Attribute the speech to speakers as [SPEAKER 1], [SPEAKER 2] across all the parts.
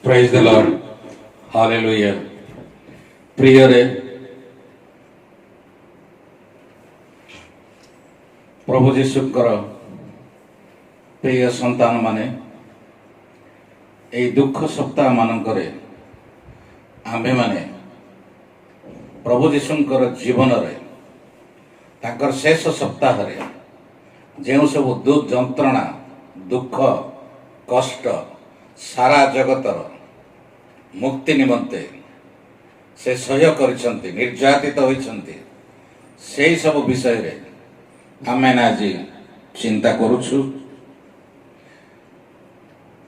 [SPEAKER 1] Praise the Lord. Hallelujah. ପ୍ରିୟରେ, ପ୍ରଭୁ ଯୀଶୁଙ୍କର ପ୍ରିୟ ସନ୍ତାନମାନେ, ଏହି ଦୁଃଖ ସପ୍ତାହ ମାନଙ୍କରେ ଆମ୍ଭେମାନେ ପ୍ରଭୁ ଯୀଶୁଙ୍କର ଜୀବନରେ ତାଙ୍କର ଶେଷ ସପ୍ତାହରେ ଯେଉଁ ସବୁ ଯନ୍ତ୍ରଣା, ଦୁଃଖ, କଷ୍ଟ ସାରା ଜଗତର ମୁକ୍ତି ନିମନ୍ତେ ସେ ସହ୍ୟ କରିଛନ୍ତି, ନିର୍ଯାତିତ ହୋଇଛନ୍ତି, ସେହି ସବୁ ବିଷୟରେ ଆମେ ଆଜି ଚିନ୍ତା କରୁଛୁ।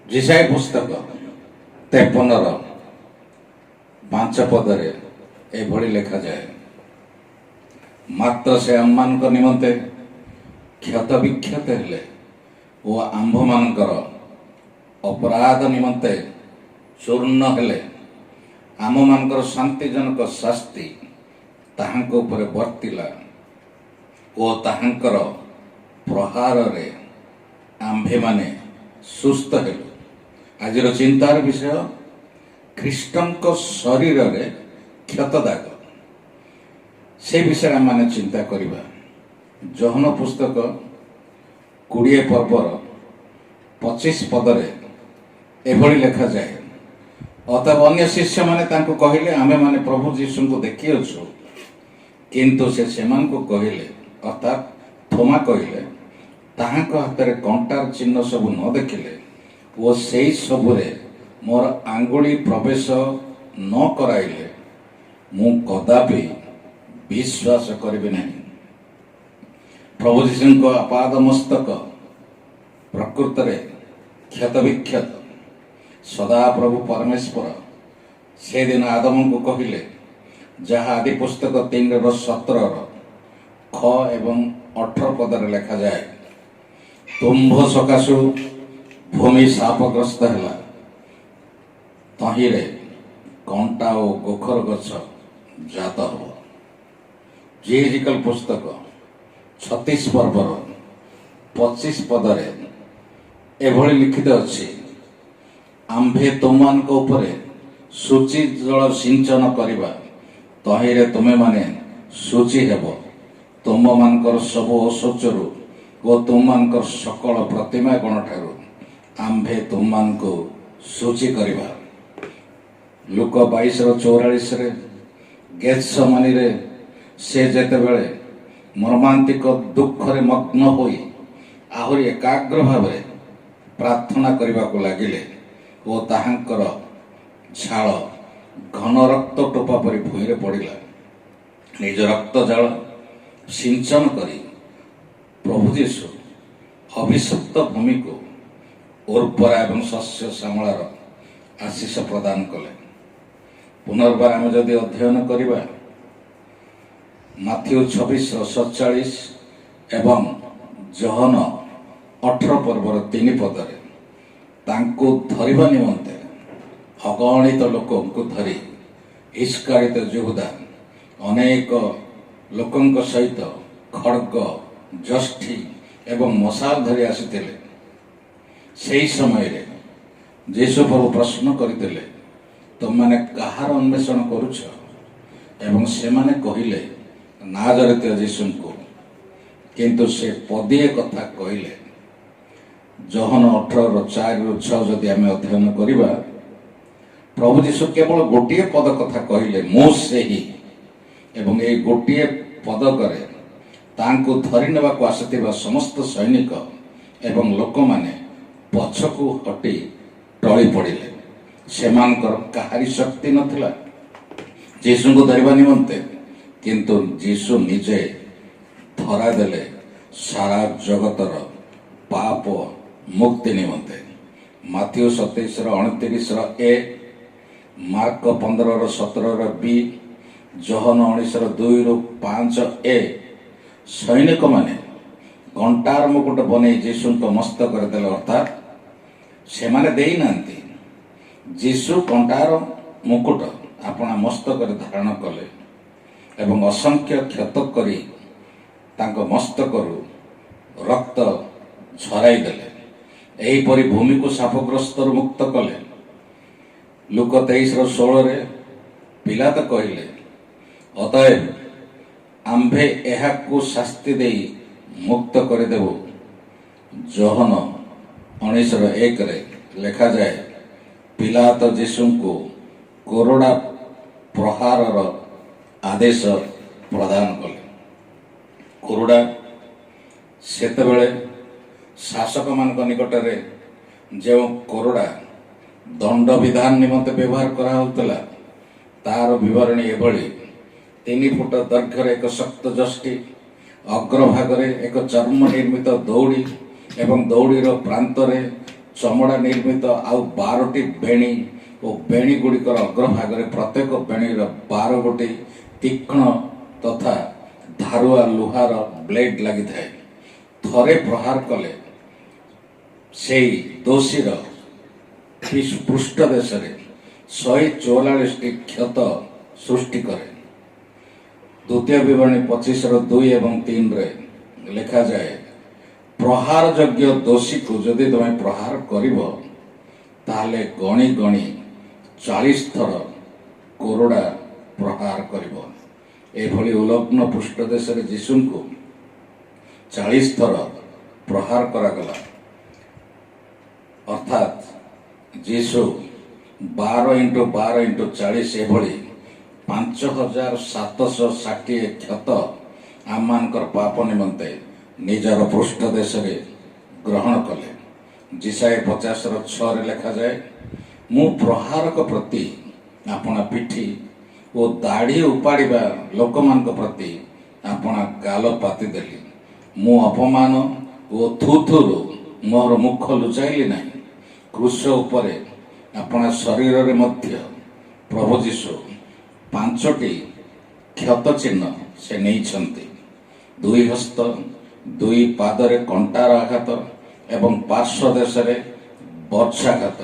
[SPEAKER 1] ଯିଶାଇୟ ପୁସ୍ତକ 53ର 5 ପଦରେ ଏଭଳି ଲେଖାଯାଏ, "ମାତ୍ର ସେ ଆମମାନଙ୍କ ନିମନ୍ତେ କ୍ଷତ ବିକ୍ଷତ ହେଲେ ଓ ଆମ୍ଭମାନଙ୍କର ଅପରାଧ ନିମନ୍ତେ ଚୂର୍ଣ୍ଣ ହେଲେ। ଆମମାନଙ୍କର ଶାନ୍ତିଜନକ ଶାସ୍ତି ତାହାଙ୍କ ଉପରେ ବର୍ତ୍ତିଲା ଓ ତାହାଙ୍କର ପ୍ରହାରରେ ଆମ୍ଭେମାନେ ସୁସ୍ଥ ହେଲୁ।" ଆଜିର ଚିନ୍ତାର ବିଷୟ, ଖ୍ରୀଷ୍ଟଙ୍କ ଶରୀରରେ କ୍ଷତ ଦାଗ। ସେ ବିଷୟରେ ଆମେମାନେ ଚିନ୍ତା କରିବା। ଯୋହନ ପୁସ୍ତକ 20 ପର୍ବର 25 ପଦରେ ଏଭଳି ଲେଖାଯାଏ, "ଅତଏବ ଅନ୍ୟ ଶିଷ୍ୟମାନେ ତାଙ୍କୁ କହିଲେ, ଆମ୍ଭେମାନେ ପ୍ରଭୁ ଯୀଶୁଙ୍କୁ ଦେଖିଅଛୁ।" କିନ୍ତୁ ସେ ସେମାନଙ୍କୁ କହିଲେ, ଅର୍ଥାତ୍ ଥୋମା କହିଲେ, "ତାହାଙ୍କ ହାତରେ କଣ୍ଟାର ଚିହ୍ନ ସବୁ ନ ଦେଖିଲେ ଓ ସେଇ ସବୁରେ ମୋର ଆଙ୍ଗୁଳି ପ୍ରବେଶ ନ କରାଇଲେ ମୁଁ କଦାପି ବିଶ୍ୱାସ କରିବି ନାହିଁ।" ପ୍ରଭୁ ଯୀଶୁଙ୍କ ଆପାଦ ମସ୍ତକ ପ୍ରକୃତରେ କ୍ଷତ ବିକ୍ଷତ। ସଦାପ୍ରଭୁ ପରମେଶ୍ୱର ସେଦିନ ଆଦମଙ୍କୁ କହିଲେ, ଯାହା ଆଦି ପୁସ୍ତକ 3ର 17ର ଖ ଏବଂ 18 ପଦରେ ଲେଖାଯାଏ, "ତୁମ୍ଭ ସକାଶୁ ଭୂମି ଶାପଗ୍ରସ୍ତ ହେଲା, ତହିଁରେ କଣ୍ଟା ଓ ଗୋଖର ଗଛ ଜାତ ହେବ।" ଯିହିଜିକଲ ପୁସ୍ତକ 36 ପର୍ବର 25 ପଦରେ ଏଭଳି ଲିଖିତ ଅଛି, "ଆମ୍ଭେ ତୁମମାନଙ୍କ ଉପରେ ଶୁଚି ଜଳ ସିଞ୍ଚନ କରିବା, ତହିଁରେ ତୁମେମାନେ ଶୁଚି ହେବ। ତୁମମାନଙ୍କର ସବୁ ଅଶୌଚରୁ ଓ ତୁମମାନଙ୍କର ସକଳ ପ୍ରତିମା ଗଣଠାରୁ ଆମ୍ଭେ ତୁମମାନଙ୍କୁ ଶୁଚି କରିବା।" ଲୂକ 22ର 44ରେ ଗେତ୍ସମାନିରେ ସେ ଯେତେବେଳେ ମର୍ମାନ୍ତିକ ଦୁଃଖରେ ମଗ୍ନ ହୋଇ ଆହୁରି ଏକାଗ୍ର ଭାବରେ ପ୍ରାର୍ଥନା କରିବାକୁ ଲାଗିଲେ ଓ ତାହାଙ୍କର ଝାଳ ଘନ ରକ୍ତ ଟୋପା ପରି ଭୂଇଁରେ ପଡ଼ିଲା। ନିଜ ରକ୍ତ ଜଳ ସିଞ୍ଚନ କରି ପ୍ରଭୁ ଯୀଶୁ ଅଭିଶପ୍ତ ଭୂମିକୁ ଉର୍ବରା ଏବଂ ଶସ୍ୟ ଶ୍ୟାମଳାର ଆଶିଷ ପ୍ରଦାନ କଲେ। ପୁନର୍ବାର ଆମେ ଯଦି ଅଧ୍ୟୟନ କରିବା ମାଥିଉ 26ର 47 ଏବଂ ଯୋହନ 18 ପର୍ବର 3 ପଦରେ, ତାଙ୍କୁ ଧରିବା ନିମନ୍ତେ ଅଗଣିତ ଲୋକଙ୍କୁ ଧରି ଇସ୍କାରିତ ଯିହୁଦା ଅନେକ ଲୋକଙ୍କ ସହିତ ଖଡ଼ଗ, ଯଷ୍ଟି ଏବଂ ମଶାଲ ଧରି ଆସିଥିଲେ। ସେହି ସମୟରେ ଯୀଶୁ ପ୍ରଭୁ ପ୍ରଶ୍ନ କରିଥିଲେ, "ତୁମମାନେ କାହାର ଅନ୍ୱେଷଣ କରୁଛ?" ଏବଂ ସେମାନେ କହିଲେ, "ନାଜରିତୀୟ ଯୀଶୁଙ୍କୁ।" କିନ୍ତୁ ସେ ପଦିଏ କଥା କହିଲେ। ଯୋହନ 18ର 4ରୁ 6 ଯଦି ଆମେ ଅଧ୍ୟୟନ କରିବା, ପ୍ରଭୁ ଯୀଶୁ କେବଳ ଗୋଟିଏ ପଦ କଥା କହିଲେ, "ମୁଁ ସେହି।" ଏବଂ ଏଇ ଗୋଟିଏ ପଦକରେ ତାଙ୍କୁ ଧରି ନେବାକୁ ଆସିଥିବା ସମସ୍ତ ସୈନିକ ଏବଂ ଲୋକମାନେ ପଛକୁ ହଟି ଟଳି ପଡ଼ିଲେ। ସେମାନଙ୍କର କାହାରି ଶକ୍ତି ନଥିଲା ଯୀଶୁଙ୍କୁ ଧରିବା ନିମନ୍ତେ, କିନ୍ତୁ ଯୀଶୁ ନିଜେ ଧରା ଦେଲେ ସାରା ଜଗତର ପାପ ମୁକ୍ତି ନିମନ୍ତେ। ମାଥିଉ 27ର 29ର ଏ, ମାର୍କ 15ର 17ର ବି, ଯୋହନ 19ର 2ରୁ 5 ଏ, ସୈନିକମାନେ କଣ୍ଟାର ମୁକୁଟ ବନେଇ ଯୀଶୁଙ୍କ ମସ୍ତକରେ ଦେଲେ। ଅର୍ଥାତ୍ ସେମାନେ ଦେଇନାହାନ୍ତି, ଯୀଶୁ କଣ୍ଟାର ମୁକୁଟ ଆପଣା ମସ୍ତକରେ ଧାରଣ କଲେ ଏବଂ ଅସଂଖ୍ୟ କ୍ଷତ କରି ତାଙ୍କ ମସ୍ତକରୁ ରକ୍ତ ଝରାଇ ଦେଲେ। ଏହିପରି ଭୂମିକୁ ଶାପଗ୍ରସ୍ତରୁ ମୁକ୍ତ କଲେ। ଲୂକ 23ର 16ରେ ପିଲାତ କହିଲେ, "ଅତଏବ ଆମ୍ଭେ ଏହାକୁ ଶାସ୍ତି ଦେଇ ମୁକ୍ତ କରିଦେବୁ।" ଯୋହନ 19ର 1ରେ ଲେଖାଯାଏ, ପିଲାତ ଯୀଶୁଙ୍କୁ କୋରଡ଼ା ପ୍ରହାରର ଆଦେଶ ପ୍ରଦାନ କଲେ। କୋରଡ଼ା ସେତେବେଳେ ଶାସକମାନଙ୍କ ନିକଟରେ ଯେଉଁ କୋରଡ଼ା ଦଣ୍ଡ ବିଧାନ ନିମନ୍ତେ ବ୍ୟବହାର କରାହେଉଥିଲା, ତାର ବିବରଣୀ ଏଭଳି: 3 ଫୁଟ ଦୈର୍ଘ୍ୟର ଏକ ଶକ୍ତ ଯଷ୍ଟି, ଅଗ୍ରଭାଗରେ ଏକ ଚର୍ମ ନିର୍ମିତ ଦଉଡ଼ି ଏବଂ ଦଉଡ଼ିର ପ୍ରାନ୍ତରେ ଚମଡ଼ା ନିର୍ମିତ ଆଉ 12ଟି ବେଣୀ ଓ ବେଣୀ ଗୁଡ଼ିକର ଅଗ୍ରଭାଗରେ ପ୍ରତ୍ୟେକ ବେଣୀର 12 ଗୋଟି ତୀକ୍ଷ୍ଣ ତଥା ଧାରୁଆ ଲୁହାର ବ୍ଲେଡ୍ ଲାଗିଥାଏ। ଥରେ ପ୍ରହାର କଲେ ସେଇ ଦୋଷୀର ପୃଷ୍ଠ ଦେଶରେ 144ଟି କ୍ଷତ ସୃଷ୍ଟି କରେ। ଦ୍ୱିତୀୟ ବିବରଣୀ 25ର 2 ଏବଂ 3ରେ ଲେଖାଯାଏ, ପ୍ରହାର ଯୋଗ୍ୟ ଦୋଷୀକୁ ଯଦି ତୁମେ ପ୍ରହାର କରିବ, ତାହେଲେ ଗଣି ଗଣି 40 ଥର କୋରଡ଼ା ପ୍ରହାର କରିବ। ଏଭଳି ଉଲଗ୍ନ ପୃଷ୍ଠ ଦେଶରେ ଯୀଶୁଙ୍କୁ 40 ଥର ପ୍ରହାର କରାଗଲା। ଅର୍ଥାତ୍ ଯୀଶୁ 12 ଇଣ୍ଟୁ 12 ଇଣ୍ଟୁ 40, ଏଭଳି 5760 କ୍ଷତ ଆମମାନଙ୍କର ପାପ ନିମନ୍ତେ ନିଜର ପୃଷ୍ଠ ଦେଶରେ ଗ୍ରହଣ କଲେ। ଯିଶାଇୟ 50ର 6ରେ ଲେଖାଯାଏ, "ମୁଁ ପ୍ରହାରକ ପ୍ରତି ଆପଣା ପିଠି ଓ ଦାଢ଼ି ଉପାଡ଼ିବା ଲୋକମାନଙ୍କ ପ୍ରତି ଆପଣା ଗାଲ ପାତିଦେଲି। ମୁଁ ଅପମାନ ଓ ଥୁଥୁରୁ ମୋର ମୁଖ ଲୁଚାଇଲି ନାହିଁ।" କ୍ରୁଶ ଉପରେ ଆପଣା ଶରୀରରେ ମଧ୍ୟ ପ୍ରଭୁ ଯୀଶୁ ପାଞ୍ଚଟି କ୍ଷତ ଚିହ୍ନ ସେ ନେଇଛନ୍ତି: ଦୁଇ ହସ୍ତ, ଦୁଇ ପାଦରେ କଣ୍ଟାର ଆଘାତ ଏବଂ ପାର୍ଶ୍ୱ ଦେଶରେ ବର୍ଚ୍ଛାଘାତ।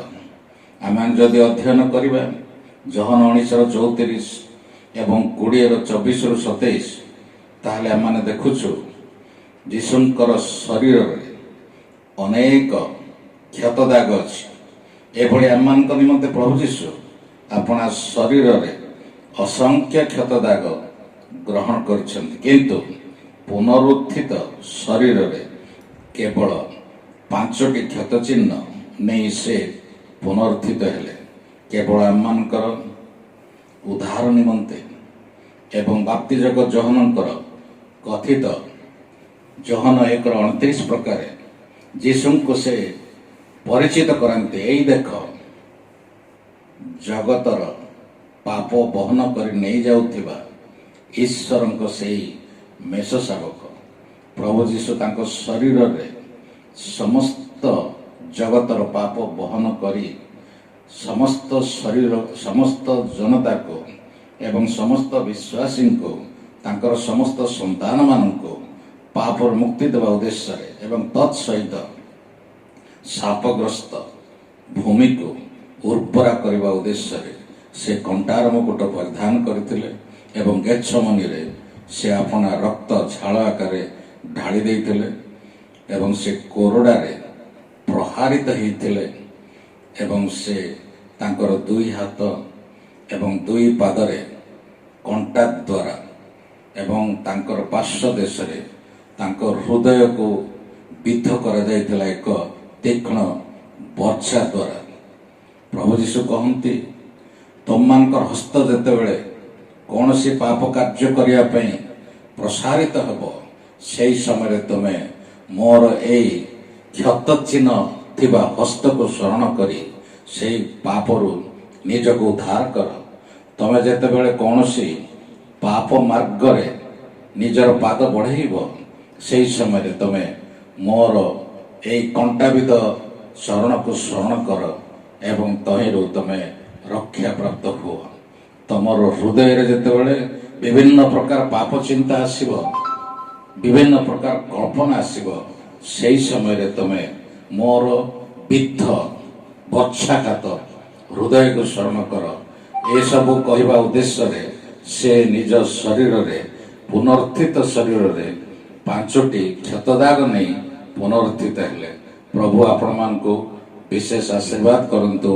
[SPEAKER 1] ଆମେ ଯଦି ଅଧ୍ୟୟନ କରିବା ଯୋହନ 19ର 34 ଏବଂ 20ର 24ରୁ 27, ତାହେଲେ ଆମେମାନେ ଦେଖୁଛୁ ଯୀଶୁଙ୍କର ଶରୀରରେ ଅନେକ କ୍ଷତ ଦାଗ ଅଛି। ଏଭଳି ଆମମାନଙ୍କ ନିମନ୍ତେ ପ୍ରଭୁ ଯୀଶୁ ଆପଣା ଶରୀରରେ ଅସଂଖ୍ୟ କ୍ଷତ ଦାଗ ଗ୍ରହଣ କରିଛନ୍ତି, କିନ୍ତୁ ପୁନରୁତ୍ଥିତ ଶରୀରରେ କେବଳ ପାଞ୍ଚଟି କ୍ଷତ ଚିହ୍ନ ନେଇ ସେ ପୁନରୁତ୍ଥିତ ହେଲେ, କେବଳ ଆମମାନଙ୍କର ଉଦ୍ଧାର ନିମନ୍ତେ। ଏବଂ ବାପ୍ତିଜକ ଯୋହନଙ୍କର କଥିତ ଯୋହନ 1ର 29 ପ୍ରକାରେ ଯୀଶୁଙ୍କୁ ସେ ପରିଚିତ କରାନ୍ତି, "ଏଇ ଦେଖ, ଜଗତର ପାପ ବହନ କରି ନେଇଯାଉଥିବା ଈଶ୍ୱରଙ୍କ ସେଇ ମେଷ ଶାବକ।" ପ୍ରଭୁ ଯୀଶୁ ତାଙ୍କ ଶରୀରରେ ସମସ୍ତ ଜଗତର ପାପ ବହନ କରି ସମସ୍ତ ଶରୀର, ସମସ୍ତ ଜନତାକୁ ଏବଂ ସମସ୍ତ ବିଶ୍ୱାସୀଙ୍କୁ, ତାଙ୍କର ସମସ୍ତ ସନ୍ତାନମାନଙ୍କୁ ପାପରୁ ମୁକ୍ତି ଦେବା ଉଦ୍ଦେଶ୍ୟରେ ଏବଂ ତତ୍ ସହିତ ଶାପଗ୍ରସ୍ତ ଭୂମିକୁ ଉର୍ବରା କରିବା ଉଦ୍ଦେଶ୍ୟରେ ସେ କଣ୍ଟାର ମୁକୁଟ ପରିଧାନ କରିଥିଲେ ଏବଂ ଗେତ୍ସେମନୀରେ ସେ ଆପଣା ରକ୍ତ ଝାଳ ଆକାରରେ ଢାଳି ଦେଇଥିଲେ ଏବଂ ସେ କୋରଡ଼ାରେ ପ୍ରହାରିତ ହେଇଥିଲେ ଏବଂ ସେ ତାଙ୍କର ଦୁଇ ହାତ ଏବଂ ଦୁଇ ପାଦରେ କଣ୍ଟା ଦ୍ୱାରା ଏବଂ ତାଙ୍କର ପାର୍ଶ୍ୱ ଦେଶରେ ତାଙ୍କ ହୃଦୟକୁ ବିଦ୍ଧ କରାଯାଇଥିଲା ଏକ ତୀକ୍ଷ୍ଣ ବର୍ଚ୍ଛା ଦ୍ୱାରା। ପ୍ରଭୁ ଯୀଶୁ କହନ୍ତି, "ତୁମମାନଙ୍କର ହସ୍ତ ଯେତେବେଳେ କୌଣସି ପାପ କାର୍ଯ୍ୟ କରିବା ପାଇଁ ପ୍ରସାରିତ ହେବ, ସେହି ସମୟରେ ତୁମେ ମୋର ଏଇ କ୍ଷତ ଚିହ୍ନ ଥିବା ହସ୍ତକୁ ସ୍ମରଣ କରି ସେଇ ପାପରୁ ନିଜକୁ ଉଦ୍ଧାର କର। ତମେ ଯେତେବେଳେ କୌଣସି ପାପ ମାର୍ଗରେ ନିଜର ପାଦ ବଢ଼େଇବ, ସେହି ସମୟରେ ତମେ ମୋର ଏଇ କଣ୍ଟାବିଦ୍ଧ ଚରଣକୁ ସ୍ମରଣ କର ଏବଂ ତହିଁରୁ ତମେ ରକ୍ଷା ପ୍ରାପ୍ତ ହୁଅ। ତମର ହୃଦୟରେ ଯେତେବେଳେ ବିଭିନ୍ନ ପ୍ରକାର ପାପ ଚିନ୍ତା ଆସିବ, ବିଭିନ୍ନ ପ୍ରକାର କଳ୍ପନା ଆସିବ, ସେହି ସମୟରେ ତମେ ମୋର ବିଦ୍ଧ ବର୍ଚ୍ଛାଘାତ ହୃଦୟକୁ ସ୍ମରଣ କର।" ଏସବୁ କହିବା ଉଦ୍ଦେଶ୍ୟରେ ସେ ନିଜ ଶରୀରରେ, ପୁନରୁତ୍ଥିତ ଶରୀରରେ ପାଞ୍ଚଟି କ୍ଷତଦାଗ ନେଇ ପୁନରୁତ୍ଥିତ ହେଲେ। ପ୍ରଭୁ ଆପଣମାନଙ୍କୁ ବିଶେଷ ଆଶୀର୍ବାଦ କରନ୍ତୁ।